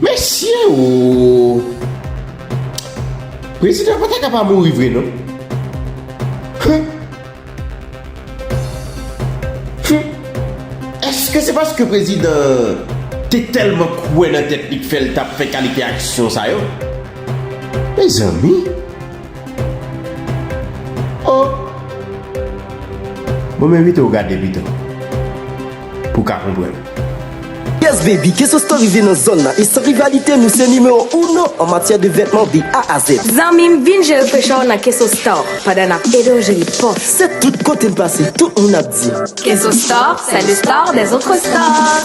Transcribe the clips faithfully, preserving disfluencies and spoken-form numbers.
Mesye o! Prezidan pa ta ka pa mouri vre non. Huh? Hmm. Èske se paske prezidan te tèlman kwè nan tèt li k fè l t ap fè kalite aksyon sa yo? Mezanmi. Oh. Bon, m envite w gade pito pou w ka konprann. Yes baby, Keso Store rive nan zòn nan e san rivalite nou se nimewo uno an matyè de vètman de A a Z. Zanmi m, vin jere frechè w nan Keso Store pandan n ap ede w jere pòch. Se tout kote n pase, tout moun ap di. Keso Store, c'est le store des autres stores.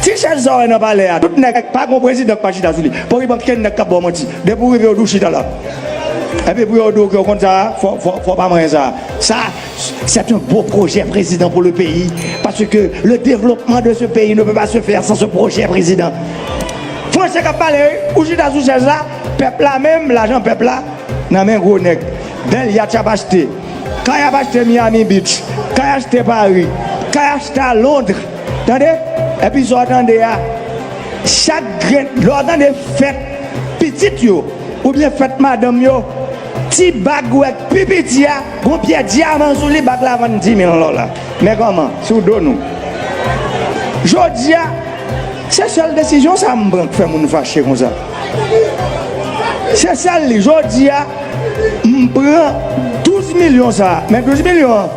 Ti chèz sa w wè nan palè a, tout nèg pa gon prezidan k pa chita sou li. Pòkipòp kenn nèg k ap ba w manti. Depi w rive yo di w chita la. Epi pou yo di w ke w konn sa, fò, fò, fò pa manyen sa. Sa, c'est un beau projet président pour le pays, parce que le développement de ce pays ne peut pas se faire sans ce projet président. Franse k ap pale wi, ou chita sou chèz la, pèp la menm, lajan pèp la nan men gwo nèg. Bèl yat y ap achte, kay y ap achte Miami Beach, kay achte Paris, kay achte a Londres. Tande? Epi sa w tande a, chak grenn, lè w tande fèt pitit yo, oubyen fèt madanm yo, ti bag ou wè k pi piti a, gon pyè dyaman sou li, bag la vann dis mil dola. Men kòman, sou do nou. Jodi a, se sèl desizyon sa m pran k fè moun fache konsa. Se sèl li, jodi a, m pran douz milyon sa, men douz milyon an,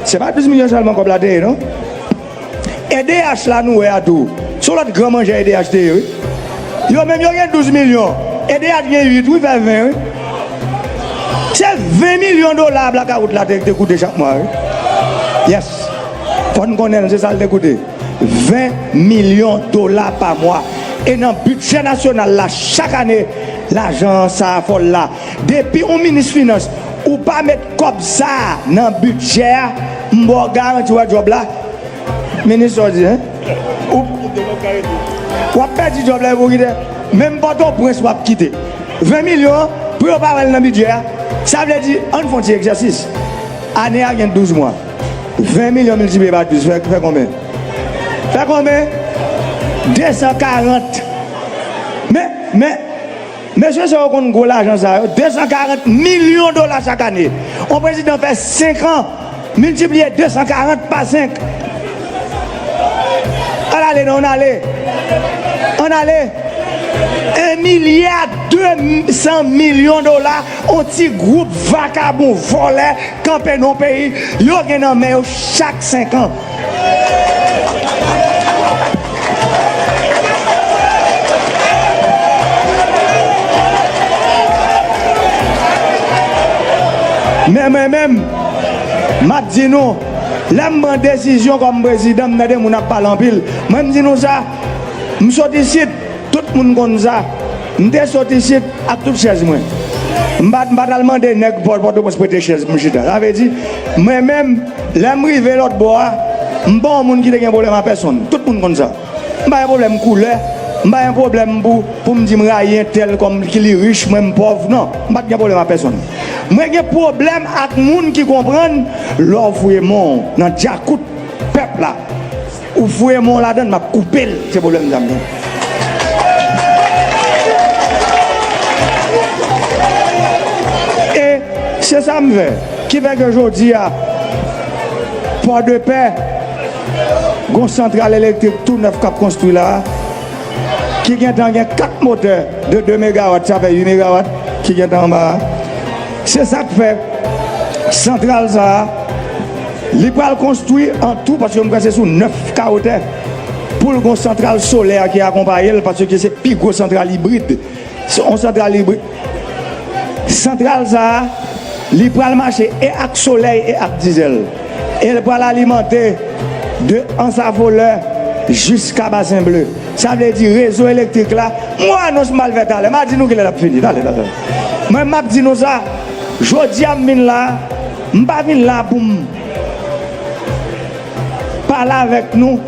se pa douz milyon sèlman kòb la te ye non. E D H la nou wè a tou. Se yon lòt gran manjè E D H te ye wi. Yo menm yo gen douz milyon. E D H gen uit wi, fè ven wi. Se ven milyon dola blakawout la te, te koute chak mwa wi. Yes. Fò n konnen l, se sa l te koute. Ven milyon dola pa mwa. E nan bidjè nasyonal la, chak ane, lajan sa a fòl la. Depi yon minis finans, ou pa met kòb sa a nan bidjè a, m ba w garanti w wè djòb la. Minis sa w di, en? Ou, w ap pèdi djòb la epi w kite. Menm Pòtoprens w ap kite. Ven milyon an, pou yo pa wè l nan bidjè a. Sa vle di, ann fè yon ti egzèsis. Ane a gen douz mwa. Ven milyon miltipliye pa douz, fè, fè konbyen? Fè konbyen? De san karant. Men, men, Mesye sa yo konn gwo lajan sa yo, de san karant milyon dola chak ane. Yon prezidan fè senk an, miltipliye de san karant pa senk. Ann ale non, ann ale. Ann ale. En milya de san milyon dola, yon ti gwoup vakabon vòlè kanpe nan yon peyi, yo gen nan men yo chak senk an. Men mwen menm, m ap di nou, lè m pran desizyon kòm prezidan, m tande moun ap pale anpil. Mwen, m di nou sa, m sot isit, tout moun konn sa. M te sot isit ak tout chèz mwen. M pa, m pa t al mande nèg Pò, Pòtoprens prete chèz pou m chita. Sa vle di, mwen menm, lè m rive lòt bò a, m pa yon moun ki te gen pwoblèm a pèsonn. Tout moun konn sa. M pa gen pwoblèm koulè, m pa gen pwoblèm pou, pou m di m rayi entèl kòm ki li rich, mwen m pòv. Non, m pa t gen pwoblèm a pèsonn. Mwen gen pwoblèm ak moun ki konprann lè w voye men w nan djakout pèp la. Ou voye men w ladan l, m ap koupe l. Se pwoblèm sa m gen. E se sa m fè. Ki fè ke jodi a, Pòdepè, gon santral elektrik tou nèf k ap konstwi la a, ki gentan gen kat motè de de megawat, sa fè uit megawat ki gentan anba a. Se sa k fè santral sa a, li pral konstwi an tou, paske m kwè se sou nèf kawo tè, pou l gon santral solè ki akonpaye l, paske se pi gwo santral ibrid. Se yon santral ibrid. Santral sa a, li pral mache e ak solèy e ak dizèl. E l pral alimante de Ansafolè jiska Basen Ble. Sa vle di rezo elektrik la, m wè anons m al fè talè, m a di nou kilè l ap fini. Talè, talè. Mwen, m ap di nou sa, jodi a m vin la, m pa vin la pou m pale avèk nou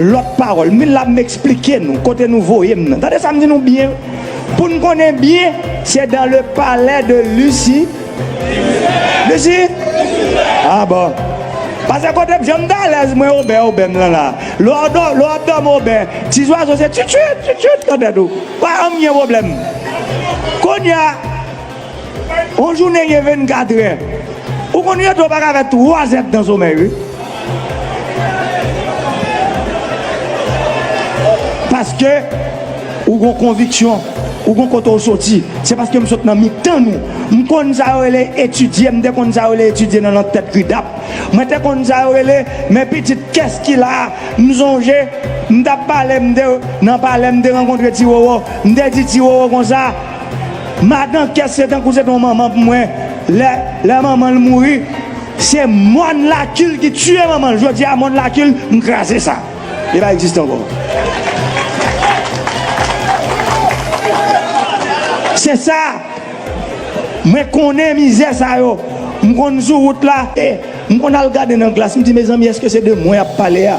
lòt pawòl. M vin la pou m eksplike nou kote nou voye m nan. Tande sa m di nou byen, pou n konnen byen, se dans le palais de Lucie. Lucie? Ah bon. Paske kote m, jan m t alèz, mwen obè, obè m lan la. Lè w dò-, lè w ap dòmi obè, ti zwazo se tchitchit, tchitchit nan tèt ou. Pa anyen pwoblèm. Kounye a, yon jounen gen vennkatrè. Ou konn rete w pa ka fè twa zèdtan somèy, wi. Paske ou gon konviksyon, ou gon kote w soti. Se paske m sot nan mitan nou. M konn sa yo rele etidye, m te konn sa yo rele etidye nan lang tèt kridap. Mwen te konn sa yo rele, men pitit kès ki la a, m sonje, m t ap pale, m te nan palè, m te rankontre Ti Wowo, m te di Ti Wowo konsa, madan kès se tankou se te yon manman pou mwen, lè, lè manman l mouri, se mòn lakil ki tiye manman l, jodi a mòn lakil, m kraze sa. Li pa egziste ankò. Se sa. Mwen konnen mizè sa yo. M konn sou wout la. E, m konn al gade nan glas, m di, mezanmi, èske se de mwen y ap pale a?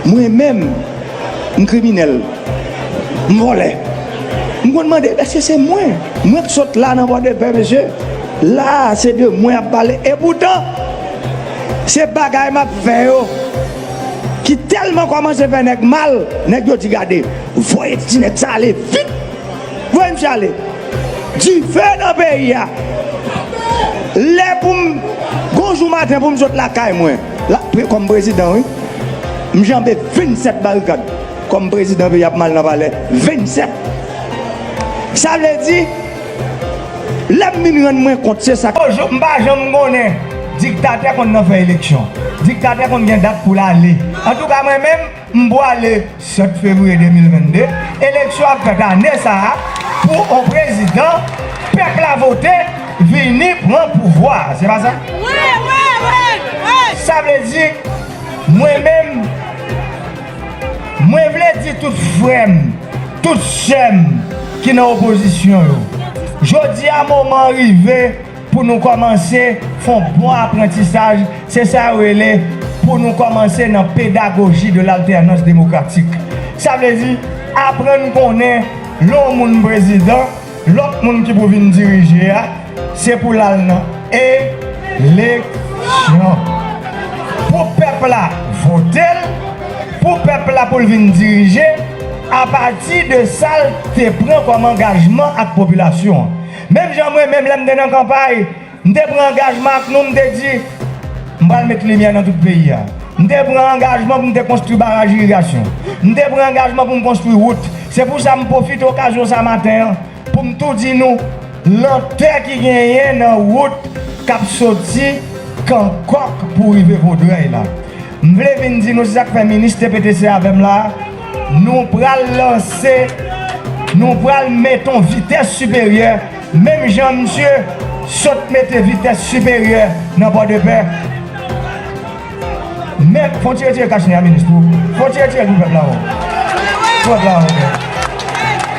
Mwen menm, m kriminèl. M vòlè. M konn mande, èske se mwen? Mwen k sot la nan Pòdepè, mesye. La a, se de mwen y ap pale. Epoutan, se bagay m ap fè yo ki tèlman kòmanse fè nèg mal, nèg yo di, gade, voye ti nèg sa ale vit. Voye misye ale. Dife nan peyi a. Lè pou m, gon jou maten pou m sot lakay mwen, la, pre-, kòm prezidan, wi, m janbe vennsèt barikad. Kòm prezidan, peyi ap mal nan palè. Vennsèt. Sa vle di, lè m vin rann mwen kont, se sa. M pa janm konnen diktatè konn nan fè eleksyon. Diktatè konn gen dat pou l ale. Antouka, mwen menm, m pwale sèt fevriye de mil vennde, eleksyon ap fèt ane sa a pou yon prezidan pèp la vote vini pran pouvwa a. Se pa sa? Wi, wi, wi, wi. Sa vle di, mwen menm, mwen vle di tout frè m, tout sè m ki nan opozisyon yo, jodi a moman an rive pou nou kòmanse fè yon bon aprantisaj, se sa yo rele pou nou kòmanse nan pédagogie de l'alternance démocratique. Sa vle di, aprann konnen lè yon moun prezidan, lòt moun ki pou vin dirije a, se pou l al nan eleksyon. Pou pèp la vote l, pou pèp la pou l vin dirije, apati de sa l te pran kòm angajman ak popilasyon an. Menm jan mwen menm, lè m te nan kanpay, m te pran angajman ak nou, m te di, m pral met limyè nan tout peyi a. M te pran angajman pou m te konstwi baraj irigasyon. M te pran angajman pou m konstwi wout. Se pou sa m pwofite okazyon sa maten an pou m tou di nou, lantè ki genyen nan wout k ap soti Kan Kòk pou rive Vodrèy la. M vle vin di nou, se sa k fè minis te pete se avè m la, nou pral lanse, nou pral mete yon vitès siperyè, menm jan misye sot mete vitès siperyè nan Pòdepè. Men, fò w ti retire kachnen a, minis, pou, fò w ti retire l pou pèp la, o. Pou pèp la, o.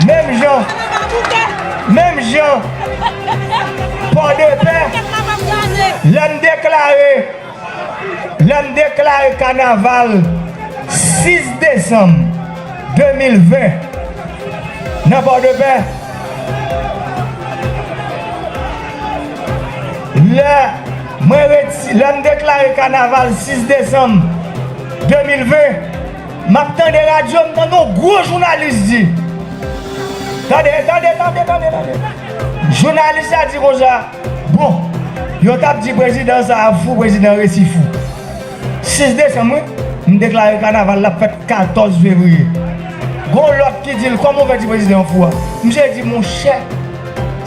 Menm jan, menm jan, Pòdepè, lè n deklare, lè n deklare kanaval sis desanm de mil ven nan Pòdepè, lè mwen reti-, lè m deklare kanaval sis desanm de mil ven, m ap tande radyo, m tande yon gwo jounalis di, tande, tande, tande, tande, tande. Jounalis la di konsa, bon, yo t ap di prezidan sa a fou, prezidan resi fou. Sis desanm, wi, m deklare kanaval la ap fèt katòz fevriye. Gon lòt ki di l, kòman w fè di prezidan an fou a? Misye di, monchè,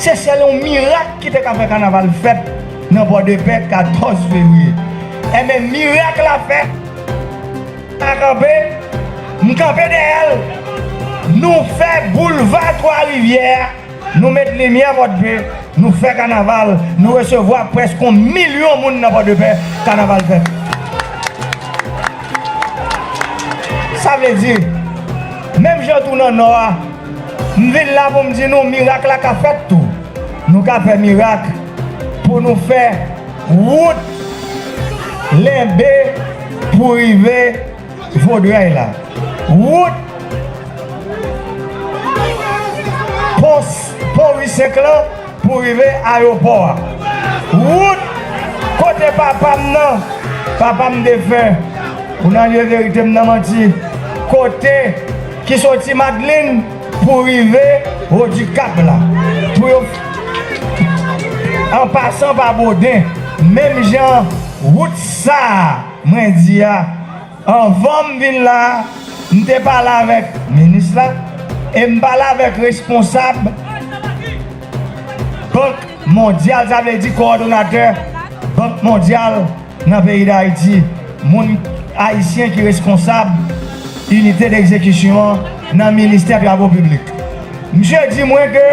se sèl yon mirak ki te ka fè kanaval fèt nan Pòdepè katòz fevriye. Enben, mirak la fèt. A kanpe, m kanpe dèyè l. Nou fè boulva Twa Rivyè a. Nou met limyè Pòdepè, nou fè kanaval, nou resevwa prèske yon milyon moun nan Pòdepè, kanaval fèt. Sa vle di, menm jan tou nan Nò a, m vin la pou m di nou, mirak la ka fèt tou. Nou ka fè mirak pou nou fè wout Lenbe pou rive Vodrèy la. Wout Pon, Pon Wi Senk lan pou rive ayewopò a. Wout kote papa m nan, Papa m defen, ou nan lye verite, m nan manti. Kote ki soti Madlin pou rive Wo di Kap la. Pou yo, an pasan pa Boden, menm jan wout sa a, mwen di a, anvan m vin la, m te pale avèk minis la, e m pale avèk responsab Bank Mondyal, sa vle di kowòdonatè Bank Mondyal nan peyi Dayiti, moun ayisyen ki reskonsab inite degzekisyon an nan ministè travo piblik. Misye di mwen ke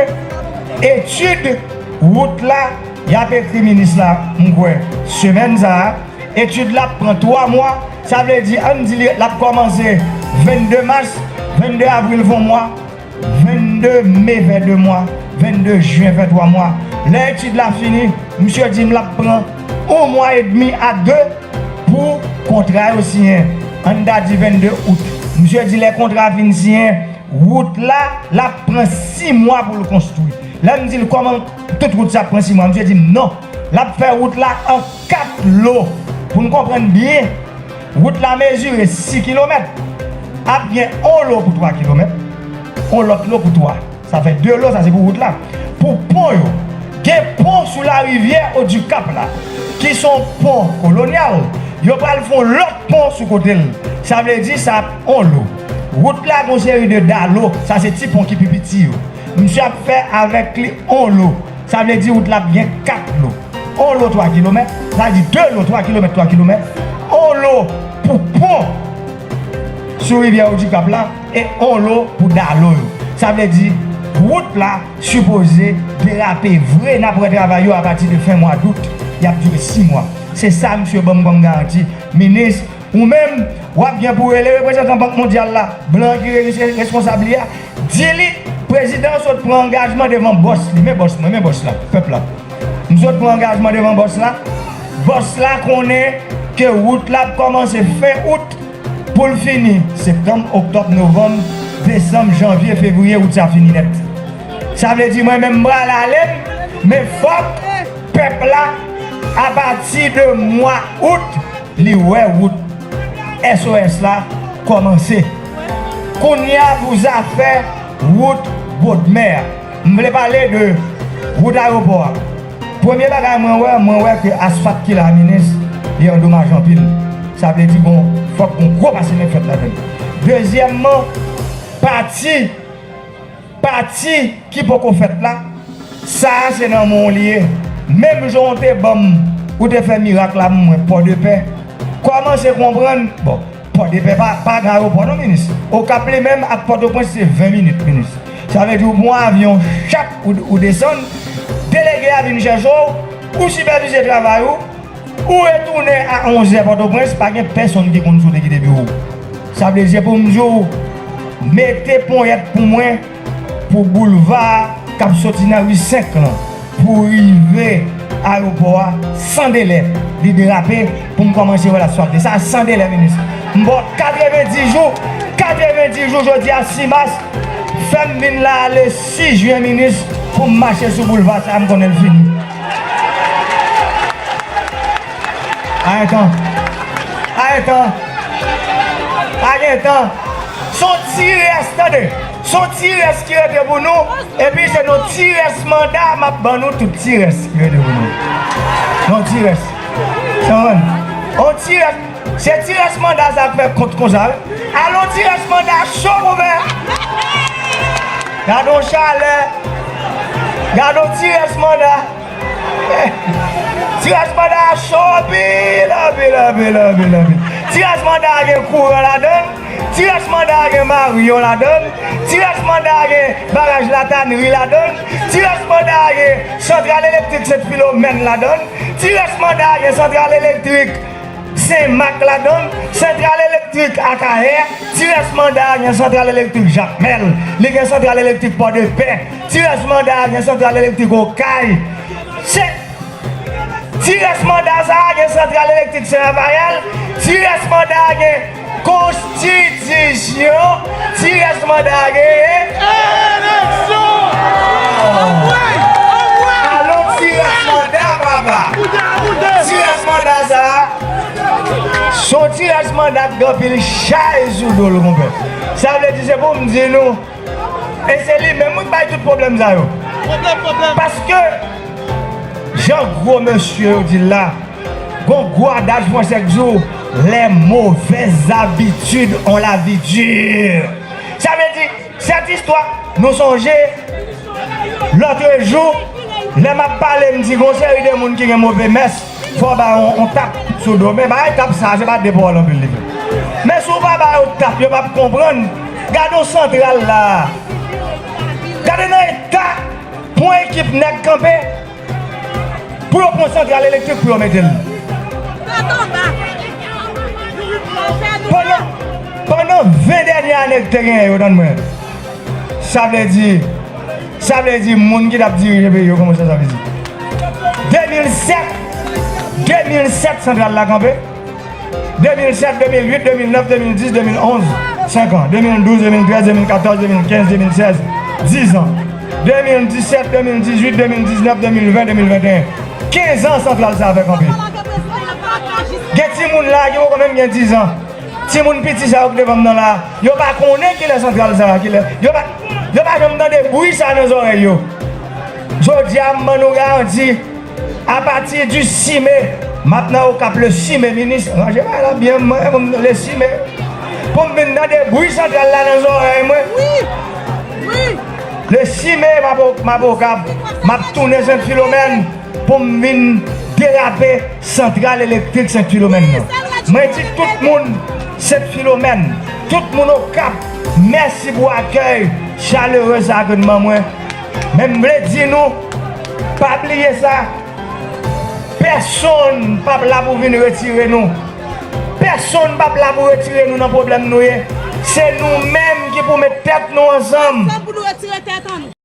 etid wout la, y ap ekri minis la, m kwè, semèn sa a, etid la ap pran twa mwa, sa vle di, ann di li, l ap kòmanse vennde mas, vennde avril fè yon mwa, vennde me fè de mwa, vennde jen fè twa mwa. Lè etid la fini, misye di m l ap pran yon mwa edmi a de pou kontra yo siyen. Ann ta di vennde out. Misye di lè kontra fin siyen, wout la, l ap pran sis mwa pou l konstwi. Lè m di l kòman tout wout sa ap pran sis mwa, misye di m non, l ap fè wout la an kat lo. Pou n konprann byen, wout la mezire sis kilomèt. Ap gen yon lo pou twa kilomèt, yon lòt lo pou twa. Sa fè de lo, sa se pou wout la. Pou pon yo, gen pon sou larivyè Wo di Kap la, ki se yon pon kolonyal. Yo pral fè yon lòt pon sou kote l. Sa vle di sa ap yon lo. Wout la gon seri de dalo, sa se ti pon ki pi piti yo. Misye ap fè avèk li yon lo. Sa vle di wout la ap gen kat lo. Yon lo twa kilomèt, sa di de lo twa kilomèt, twa kilomèt. Yon lo pou pon sou rivyè Wo di Kap la, e yon lo pou dalo yo. Sa vle di, wout la sipoze derape vre, n ap wè travay yo apati de fen mwa dout, y ap dire sis mwa. Se sa misye ban m kòm garanti. Minis, ou menm, w ap gen pou rele reprezantan Bank Mondyal la, blan ki re-, re-, reskonsab li a, di li, prezidan an sot pran angajman devan bòs li, men bòs mwen, men bòs la, pèp la. M sot pran angajman devan bòs la. Bòs la konnen ke wout la ap kòmanse fen out pou l fini septanm, oktòb, novanm, desanm, janvye, fevriye, wout sa fini nèt. Sa vle di mwen menm m pral ale m, men fòk pèp la, apati de mwa out, li wè wout S O S la kòmanse. Kounye a pou zafè wout Bodmè a. M vle pale de wout ayewopò a. Premye bagay mwen wè, mwen wè ke asfalt ki la, minis, li andomaje anpil. Sa vle di, bon, fòk gon gwo pase men fèt ladan l. Dezyèmman, pati, pati ki poko fèt la, sa a se nan men w li ye. Menm jan w te ban m, ou te fè mirak la pou mwen, Pòdepè, kòmanse konprann, bon, Pòdepè pa, pa gen ayewopò non, minis. Okap li menm ak Pòtoprens se ven minit, minis. Sa vle di ou pran yon avyon, chak ou, ou desann, delege a vin chèche w, ou sipèvize travay ou, ou retounen a onzè Pòtoprens, pa gen pèsonn ki konn si w te kite biwo w. Sa vle di se pou m di w, mete ponyèt pou mwen, pou boulva k ap soti nan ri senk lan pou rive ayewopò a san delè. Li derape pou m kòmanse wè l asfalte. Sa san delè, minis. M ba w katrevendis jou, katrevendis jou jodi a sis mas. Fè m vin la le sis jen, minis, pou m mache sou boulva sa a, m konnen l fini. Aretan. Aretan. Aretan. Se yon ti rès, tande. Se yon ti rès ki rete pou nou. Epi se nan ti rès manda m ap ban nou tout ti rès ki rete pou nou. Nan ti rès. Sa konprann? On ti rès. Se ti rès manda sa k fè kont konsa, wi. Alon ti rès manda cho pou fè. Gade yon chalè. Gade yon ti rès manda. Ti rès manda a cho anpil, anpil, anpil, anpil, anpil. Ti rès manda a gen kouran ladan l. Ti rès manda a gen Marion ladan l. Ti rès manda a gen baraj Latanri ladan l. Ti rès manda a gen santral elektrik Sent Filomèn ladan l. Ti rès manda a gen santral elektrik Senmak ladan l, santral elektrik Akayè, ti rès manda a gen santral elektrik Jakmèl, li gen santral elektrik Pòdepè, ti rès manda a gen santral elektrik Okay, se, ti rès manda sa a gen santral elektrik Sen Rafayèl, ti rès manda a gen konstitisyon, ti rès manda a gen eleksyon. Alon ti rès manda, papa. Ti rès manda sa a, Se yon tiraj manda k gen anpil chay sou do l, konpè. Sa vle di, se pou m di nou, e se li menm wi k bay tout pwoblèm sa yo. Pwoblèm, pwoblèm. Paske, jan gwo mesye yo di l la, gon gwo adaj fransè k di w, les mauvaises habitudes ont la vie dure. Sa vle di, sèt istwa, nou sonje, lòtrejou, lè m ap pale, m di gon seri de moun ki gen move mès, fò w ba yo yon, yon tap sou do. Men bagay tap sa, se pa de pawòl anpil li fè. Men si w pa ba yo tap, yo p ap konprann. Gade yon santral la. Gade nan eta pou yon ekip nèg kanpe. Pou yo pran santral elektrik pou yo mete l. Pandan, pandan ven dènye ane k te genyen yo, tann mwen. Sa vle di, sa vle di moun ki t ap dirije peyi yo, kòman sa, sa vle di? De mil sèt, de mil sèt santral la kanpe. De mil sèt, de mil uit, de mil nèf, de mil dis, de mil onz, senk an. De mil douz, de mil trèz, de mil katòz, de mil kenz, de mil sèz, dis an. De mil disèt, de mil dizuit, de mil diznèf, de mil ven, de mil venteyen. Kenz an santral sa a fè kanpe. Gen timoun la ki poko menm gen diz an. Timoun piti sa yo k devan m nan la, yo pa konnen kilè santral sa a, kilè. Yo pa, yo pa janm tande bri sa a nan zòrèy yo. Jodi a, m ban nou garanti, apati di sis me, m ap nan Okap le sis me, minis, ranje bagay la byen, mwen, pou m, le sis me, pou m vin tande bri santral la nan zòrèy mwen. Wi, wi. Le sis me, m ap, m ap Okap, m ap tounen Sent Filomèn pou m vin derape santral elektrik Sent Filomèn nan. Mwen di tout moun Sent Filomèn, tout moun Okap, mèsi pou akèy chalere sa a ke n ban mwen. Men m vle di nou, pa bliye sa, pèsonn p ap la pou vin retire nou. Pèsonn p ap la pou retire nou nan pwoblèm nou ye. Se nou menm ki pou met tèt nou ansanm. Se pou nou retire tèt an nou.